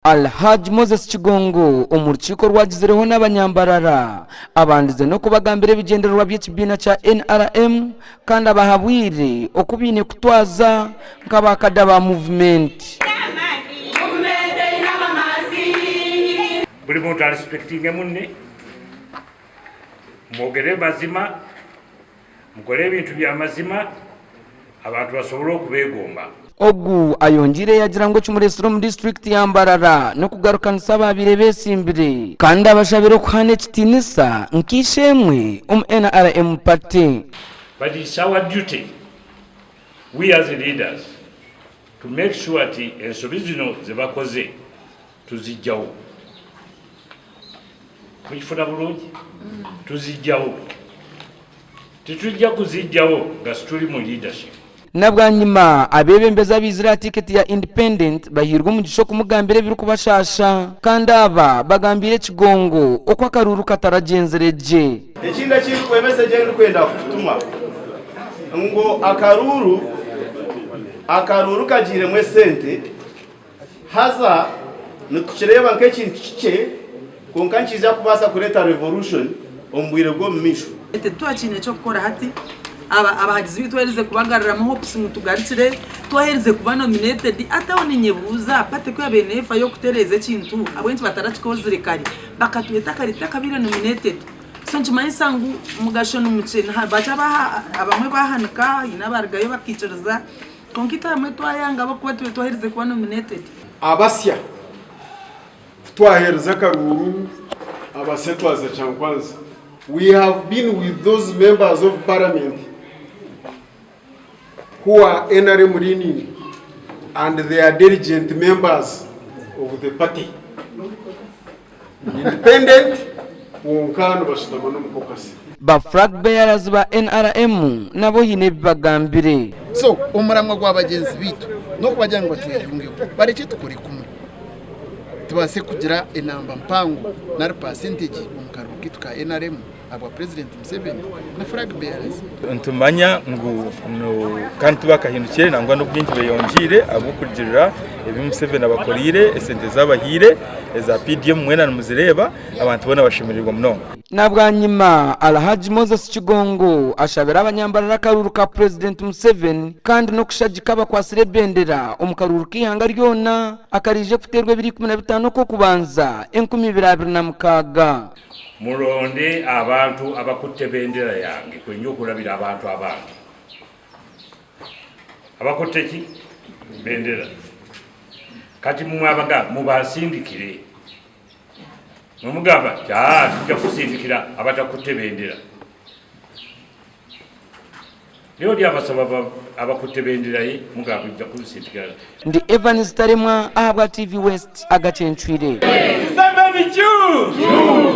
Alhaj Moses Kigongo omu rukiiko orwagizireho n'abanyambarara abandize n'okubagambira ebigyendererwa by'ekibiina kya NRM kandi abahabwire oku baine kutwaza nk'abakada ba muvumenti. Buri muntu aresipekitinge munne, mwogere mazima, mukore ebintu bya mazima, abantu basobole okubeegomba. Ogu ayongyeire yagira ngu ekimureetsire omu disiturikiti ya Mbarara n'okugarukanisa abaabaire beetsimbire kandi abashabire okuhaana ekitiinisa nk'eishe-emwe omu NRM party. But it's our duty we as leaders to make sure nti ensobi zino zebakoze tuzijjawo. Mukifuna bulungi? Tuzijjawo. Titujja kuzijjawo nga situli mu leadership. Na bwanyima, abeebembezi abaizire aha tiketi ya Independent bahairwe omugisha okumugambira ebirikubashaasha kandi aba bagambiire Kigongo oku akaruuru kataragyenzire gye. Ekindi ekindi message ei ndikwenda kukutuma ngu akaruuru akaruuru kagiiremu esente haza nitukireeba nk'ekintu kikye kwonka nikiija kubaasa kureeta revolution omu bwire bw'omu maisho. Titwakiine ky'okukora hati. Abahagizi baitu twaherize kubagaruramu hopes ngu tugarukire, twaherize kuba nominated. Hati aho ninyebuuza party ku yaabaire neefayo kutereeza ekintu ahabw'enki batarakikozire kare? Bakatweta kare tutakabaire nominated. So nikimanyisa ngu omugasho ni mukye. Bakye abamwe baahanika, haine abarugayo bakaikiriza. Kwonka itwe abamwe twayanga ahabw'okuba tubaire twaherize kuba nominated. Abasya ku twaheereza akaruuru abasya twaza Kyankwanzi. We have been with those members of parliament who are NRM leaning and they are diligent members of the party. Independent kwonka nibashutama n'omu caucus. Ba flag bearers ba NRM nabo haine ebi bagambire. So omuramwa gwa bagyenzi baitu n'okubagira ngu batweyungeho barekye tukore kumwe tubaase kugira enamba mpango nari percentage omu karuuru kaitu ka NRM ahabwa Purezidenti Museveni na flag bearers. Nitumanya ngu kandi tibakahindukire nangwa n'obwingi beyongyeire ahabw'okugirira ebi Museveni abakoreire, esente ezi abahaire eza PDM mwena nimuzireeba, abantu boona bashemereirwe munonga. Na bwanyima, Alhaji Moses Kigongo ashabire abanyambarara akaruuru ka Purezidenti Museveni kandi n'okushagika abakwatsire ebendera omu karuuru k'eihanga ryona akaraije kuteerwa ebiro 15 Okw'okubanza, 2026. Muronde abantu abakutte bendera yange kwenja okurabira abantu abandi. Abakutte ki? Bendera. Kati mumwe abagamba mubansindikire. Mwe mugamba nti aa tujja kusindikira abatakutte bendera. Naye oli abasaba abakutte bendera ye mugamba ojja kunsindikira. Ndi Evans Taremwa ahabwa TV West agacencwire. Museveni juu!